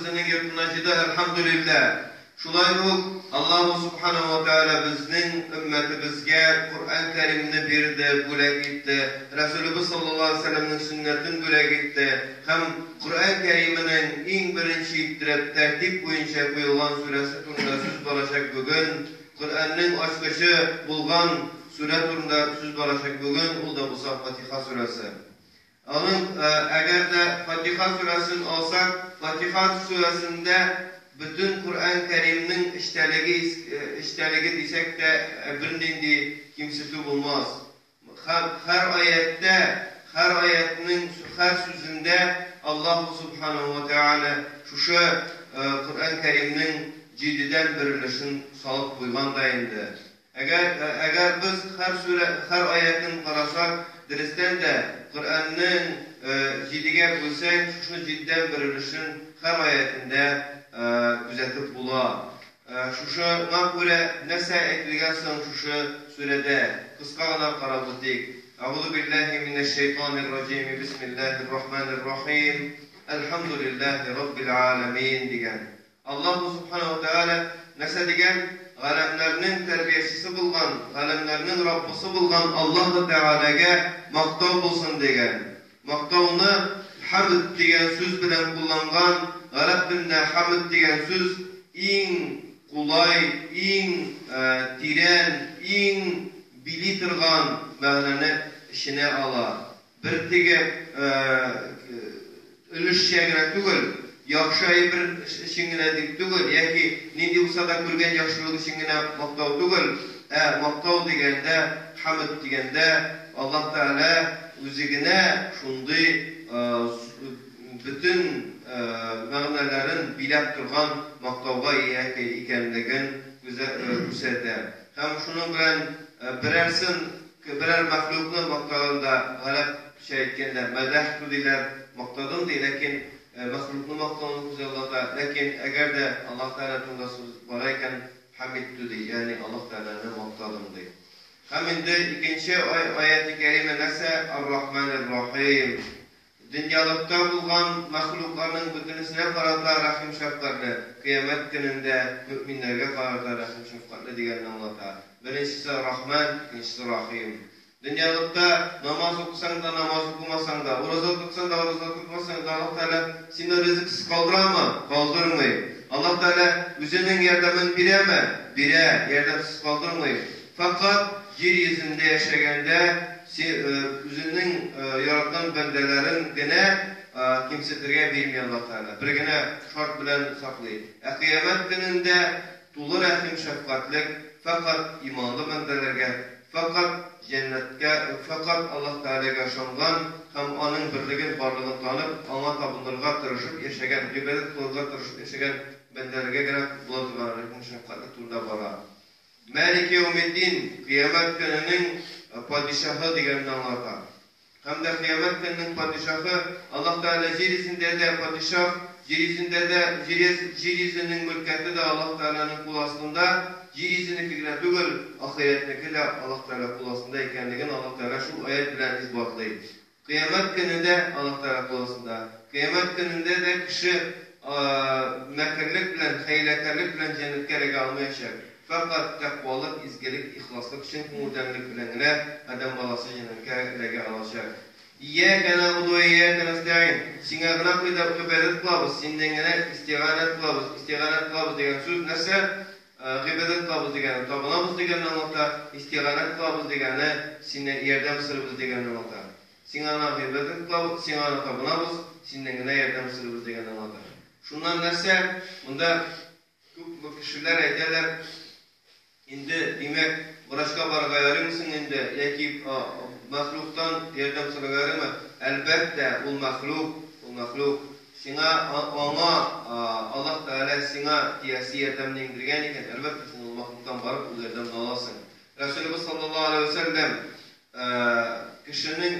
үзенең йортына җыйды, әлхәмдүлилләһ. Шулай ук Аллаһу Субханаһу ва Тәгалә безнең өммәтебезгә Коръән Кәримне бирде, бүләк итте, Рәсүлебез саллаллаһу алейһи ва сәлләмнең сөннәтен бүләк итте һәм Коръән Кәрименең иң беренче иттереп тәртип буенча куелган сүрәсе турында сүз барачак бүген. Коръәннең ачкычы булган сүрә турында сүз барачак бүген, ул да булса Фатиха сүрәсе. Аның, әгәр дә Фатиха сүрәсен алсак, Фатиха сүрәсендә бөтен Коръән Кәримнең эчтәлеге, эчтәлеге дисәк тә бернинди кимсетү булмас. Һәм һәр аятьтә, һәр аятьнең һәр сүзендә Аллаһу Субханаһу ва Тәгалә шушы Коръән Кәримнең җидедән бер өлешен салып куйган да инде. Әгәр, әгәр без һәр сүрә, һәр аятен карасак, дөрестән дә, Коръәннең җидегә бүлсәң, шушы җидедән бер өлешен һәр аятендә күзәтеп була. Шушыңа күрә нәрсә әйтелгән соң шушы сүрәдә? Кыска гына карап үтик. Әгъузу биллаһи минәш шәйтанир раҗим, бисмиллаһир рахманир рахим, әлхәмдүлиллаһи раббил галәмин дигән. Аллаһу Сүбхәнәһү вә Тәгалә нәрсә дигән? Галәмнәрнең тәрбиячесе булган, галәмнәрнең Раббысы булган Аллаһу Тәгаләгә мактау булсын дигән. Мактауны хәмд дигән сүз белән кулланган, гарәп телендә хәмд дигән сүз иң кулай, иң тирән, иң били торган мәгънәне эченә ала. Бер теге өлешчә генә түгел, яхшы әйбер өчен генә дип түгел, яки нинди булса да күргән яхшылык өчен генә мактау түгел, ә мактау дигәндә, хәмд дигәндә, Аллаһ Тәгалә үзе генә шундый бөтен мәгънәләрен биләп торган мактауга ия икәнлеген күрсәтә. Һәм шуның белән берәрсен Берәр мәхлукны мактаганда, гарәпчә әйткәндә, мәдәхту диләр, мактадым ди, ләкин мәхлукны мактауны күз алдата. Ләкин әгәр дә Аллаһ Тәгалә турында сүз бара икән, хәмидту ди, ягъни Аллаһ Тәгаләне мактадым ди. Һәм инде икенче аяти кәримә нәрсә? Ар-Рахманир-Рахим. Дөньялыкта булган мәхлукларның бөтенесенә карата рәхим-шәфкатьле, кыямәт көнендә мөэминнәргә карата рәхим-шәфкатьле дигәнне аңлата. Беренчесе, Рахман, икенчесе, Рахим. Дөньялыкта намаз укысаң да, намаз укымасаң да, ураза тотсаң да, ураза тотмасаң да, Аллаһ Тәгалә сине ризыксыз калдырамы? Калдырмый. Аллаһ Тәгалә Үзенең ярдәмен бирәме? Бирә, ярдәмсез калдырмый. Фәкать җир йөзендә яшәгәндә үзенең яраткан бәндәләрен генә кимсетергә бирми Аллаһ Тәгалә. Бер генә шарт белән саклый. Ә кыямәт көнендә тулы рәхим-шәфкатьлек фәкать иманлы бәндәләргә, фәкать җәннәткә, фәкать Аллаһ Тәгаләгә ышанган һәм Аның берлеген, барлыгын танып, Аңа табынырга тырышып яшәгән, гыйбадәт кылырга тырышып яшәгән бәндәләргә генә була торган рәхим-шәфкатьлек турында бара. Мәлик яүметдин, кыямәт көненең падишаһы дигәнне аңлата. Һәм дә кыямәт көненең падишаһы, Аллаһ Тәгалә җир йөзендә дә падишаһ, җир йөзендә дә, җир, җир йөзенең мөлкәте дә Аллаһ Тәгаләнең кул астында, җир йөзенеке генә түгел, ахирәтнеке дә Аллаһ Тәгалә кул астында икәнлеген Аллаһ Тәгалә шул аять белән исбатлый. Кыямәт көне дә Аллаһ Тәгалә кул астында. Кыямәт көнендә дә кеше мәкерлек белән, хәйләкәрлек белән җәннәткә эләгә алмаячак. Фәкать тәкъвалык, изгелек, ихласлык, чын күңелдәнлек белән генә адәм баласы җәннәткә эләгә алачак. Иyyәкә нәгъбуду вә иyyәкә нәстәгыйн. Сиңа гына гыйбадәт кылабыз, синнән генә истиганәт кылабыз. Истиганәт кылабыз дигән сүз нәрсә? Гыйбадәт кылабыз дигәне, табынабыз дигәнне аңлата, истиганәт кылабыз дигәне, синнән ярдәм сорыйбыз дигәнне аңлата. Сиңа гына гыйбадәт кылабыз, сиңа гына табынабыз, синнән генә ярдәм сорыйбыз дигәнне аңлата. Шуннан нәрсә? Монда күпме кешеләр әйтәләр, инде, димәк, врачка барырга ярыймы соң инде, яки мәхлуктан ярдәм сорарга ярыймы? Әлбәттә, ул мәхлук, ул мәхлук. Сиңа, аңа, Аллаһ Тәгалә сиңа тиясе ярдәмне иңдергән икән, әлбәттә, син ул мәхлуктан барып, ул ярдәмне аласың. Рәсүлебез саллаллаһу алейһи вә сәлләм кешенең,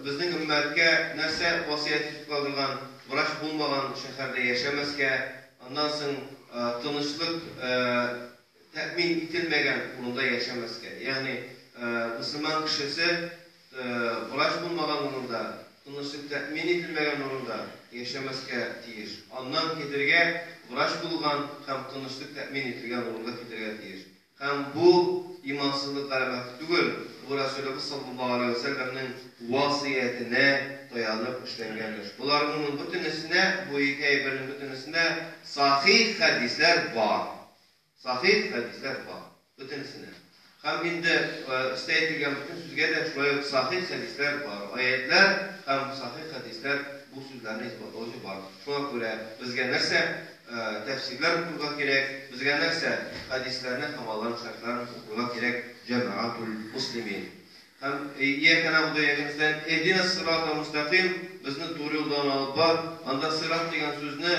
безнең өммәткә нәрсә васыять итеп калдырган? Врач булмаган шәһәрдә яшәмәскә, аннан соң тынычлык тәэмин ителмәгән урында яшәмәскә. Ягъни, мөселман кешесе врач булмаган урында, тынычлык тәэмин ителмәгән урында яшәмәскә тиеш. Аннан китергә, врач булган һәм тынычлык тәэмин ителгән урынга китергә тиеш. Һәм бу имансызлык галәмәте түгел, бу Рәсүлебез саллаллаһу алейһи ва сәлләмнең васыятенә таянып эшләнгән эш. Боларның бөтенесенә, бу ике әйбернең бөтенесенә сахих хәдисләр бар. Сахих хәдисләр бар. Бөтенесенә. Һәм инде өстә әйтелгән бөтен сүзгә дә шулай ук сахих хәдисләр бар. Аятлар һәм сахих хәдисләр бу сүзләрне исбатлаучы бар. Шуңа күрә безгә нәрсә тәфсирләр укырга кирәк, безгә нәрсә хәдисләрне һәм аларның шәрхләрен укырга кирәк, җәмәгатул муслимин. Һәм Ияка нәгъбуду ва ияка нәстәгыйн, иһдина сиратал мустәкыйм, безне туры юлдан алып бар. Анда сират дигән сүзне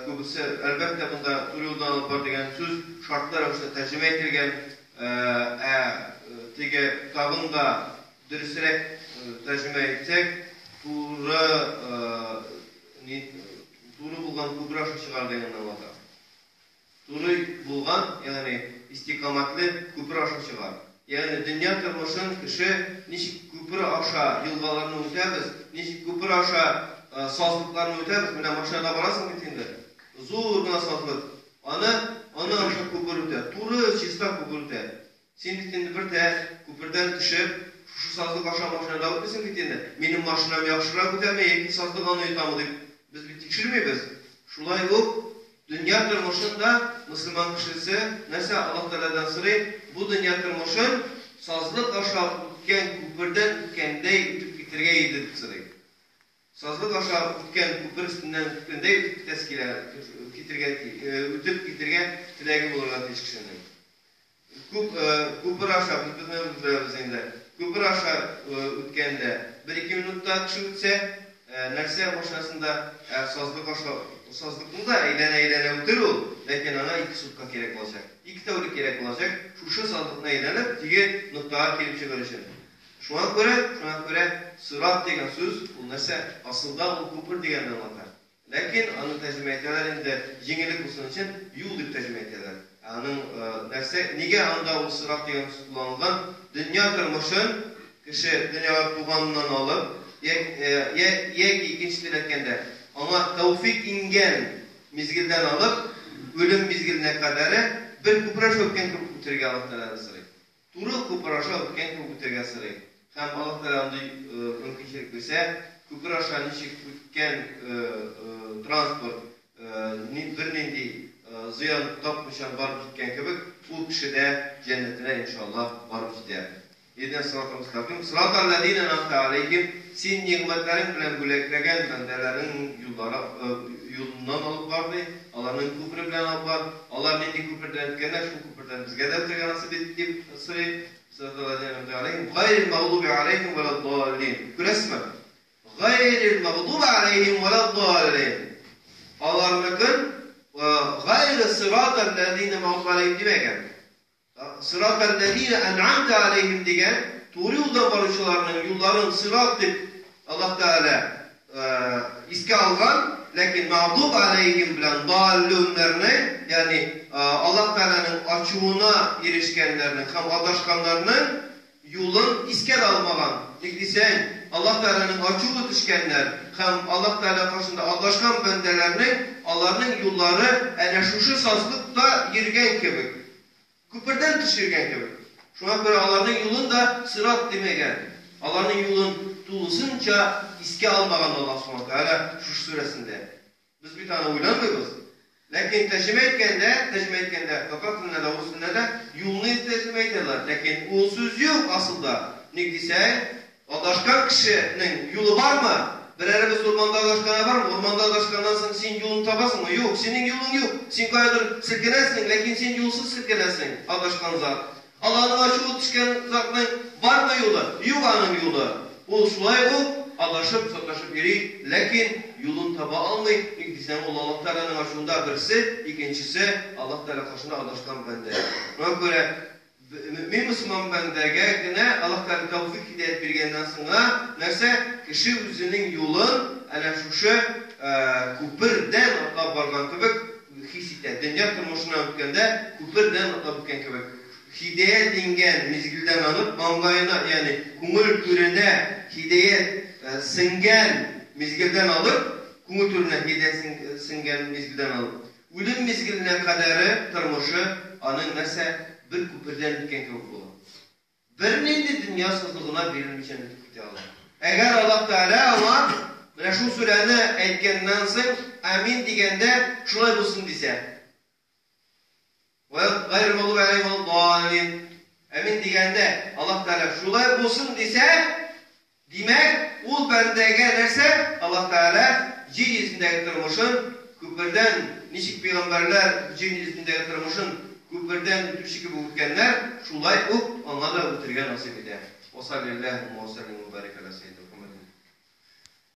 күбесе, әлбәттә, монда туры юлдан алып бар дигән сүз шартлы рәвештә тәрҗемә ителгән. Ә теге тагын да дөресрәк тәрҗемә итсәк, туры туры булган күпер аша чыгар дигәнне аңлата. Туры булган, ягъни истикамәтле күпер аша чыгар. Ягъни дөнья тормышын кеше ничек күпер аша елгаларны үтәбез, ничек күпер аша сазлыкларны үтәбез, менә машинада барасың бит инде, зур гына сазлык, аны, аның аша күпер үтә, туры, чиста күпер үтә. Син бит инде бер дә күпердән төшеп, шушы сазлык аша машинада үтмисең бит инде. Минем машинам яхшырак үтәме яки сазлык аны йотамы дип без бит тикшермибез. Шулай ук дөнья тормышын да мөселман кешесе нәрсә Аллаһ Тәгаләдән сорый, бу дөнья тормышын сазлык аша үткән күпердән үткәндәй үтеп китергә иде дип сорый. Сазлык аша үткән күпер өстеннән үткәндәй үтеп китәсе килә, китергә, үтеп китергә теләге булырга тиеш кешенең. Күп, күпер аша, без бөтенебез беләбез инде, күпер аша үткәндә бер-ике минутта кеше үтсә, нәрсә машинасында, ә сазлык аша, сазлыкны да әйләнә-әйләнә үтер ул, ләкин аңа ике сутка кирәк булачак. Ике тәүлек кирәк булачак, шушы сазлыкны әйләнеп, теге ноктага килеп чыгыр өчен. Шуңа күрә, шуңа күрә сират дигән сүз, ул нәрсә, асылда ул күпер дигәнне аңлата. Ләкин аны тәрҗемә итәләр инде, җиңеллек булсын өчен, юл дип тәрҗемә итәләр. Ә аның нәрсә, нигә анда ул сират дигән сүз кулланылган? Дөнья тормышын кеше дөньяга туганыннан алып, яки икенче тел әйткәндә, аңа тәүфик иңгән мизгелдән алып, үлем мизгеленә кадәре бер күпер аша үткән кебек үтәргә Аллаһ Тәгаләдән сорый. Туры күпер аша үткән кебек үтәргә сорый. Һәм Аллаһ Тәгалә андый мөмкинчелек бирсә, күпер аша ничек үткән транспорт бернинди зыян тапмыйчан барып җиткән кебек, ул кеше дә җәннәтенә, иншаллаһ, барып җитәр. Иһдина сиратал мөстәкыйм, сиратал ләзина ән'амтә аләйһим, син нигъмәтләрең белән бүләкләгән бәндәләрең юллары юлыннан алып бар, ди, аларның күпере белән алып бар. Алар нинди күпердән үткәннәр, шул күпердән безгә дә үтәргә насыйп ит, дип сорый. Сиратал ләзина ән'амтә аләйһим, гайрил мәгълуби аләйһим вәләд-даллин. Күрәсезме? Гайрил мәгълуби аләйһим вәләд-даллин. Аларныкын гайре сиратал ләзина мәгълуби аләйһим димәгән. Сиратал ләзина ән'амтә аләйһим дигән туры юлдан баручыларның юлларын сират дип Аллаһ Тәгалә искә алган, ләкин мәгъдуб аләйһим белән даллүннәрнең, ягъни Аллаһ Тәгаләнең ачуына ирешкәннәрнең һәм адашканнарның юлын искә дә алмаган. Ник дисәң, Аллаһ Тәгаләнең ачуы төшкәннәр һәм Аллаһ Тәгалә каршында адашкан бәндәләрнең аларның юллары әнә шушы сазлыкта йөргән кебек. Күпердән төшергән кебек. Шуңа күрә аларның юлын да сират димәгән. Аларның юлын тулысынча искә алмаган Аллаһ Субхана Тәгалә шушы сүрәсендә. Без бит аны уйланмыйбыз. Ләкин тәрҗемә иткәндә, тәрҗемә иткәндә, татар теленә дә, урыс теленә дә юлны тәрҗемә итәләр. Ләкин ул сүз юк асылда. Ник дисәң, Адашкан кешенең юлы бармы? Берәребез урманда адашканы бармы? Урманда адашканнан соң син юлын табасыңмы? Юк, синең юлың юк. Син каядыр селкенәсең, ләкин син юлсыз селкенәсең, адашкан зат. Аллаһның ачуы төшкән затның бармы юлы? Юк аның юлы. Ул шулай ук адашып, саташып йөри, ләкин юлын таба алмый. Ник дисәң, ул Аллаһ Тәгаләнең ачуында берсе, икенчесе, Аллаһ Тәгалә каршында адашкан бәндә. Шуңа күрә Мөэмин мөселман бәндәгә генә Аллаһ Тәгалә тәүфыйк-һидәят биргәннән соң гына, нәрсә, кеше үзенең юлын әнә шушы күпердән атлап барган кебек хис итә. Дөнья тормышыннан үткәндә күпердән атлап үткән кебек. Һидәят иңгән мизгелдән алып, маңгаена, ягъни күңел түренә һидәят сеңгән мизгелдән алып, күңел түренә һидая сеңгән мизгелдән алып, үлем мизгеленә кадәре тормышы аның нәрсә бер күпердән үткән кебек була. Бернинди дөнья сазлыгына бирелмичә үтеп китә ала. Әгәр Аллаһ Тәгалә аңа менә шул сүрәне әйткәннән соң амин дигәндә шулай булсын дисә, Гайр мағдуб алейхим валад-даллин. Амин дигәндә Аллаһ Тәгалә шулай булсын дисә, димәк, ул бәндәгә нәрсә? Аллаһ Тәгалә җир йөзендәге тормышын күпердән, ничек пәйгамбәрләр җир йөзендәге тормышын күпердән үтүче кебек үткәннәр, шулай ук аңа да үтергә насыйп итә. Ва саллиллаху ва саллим ва барик аля.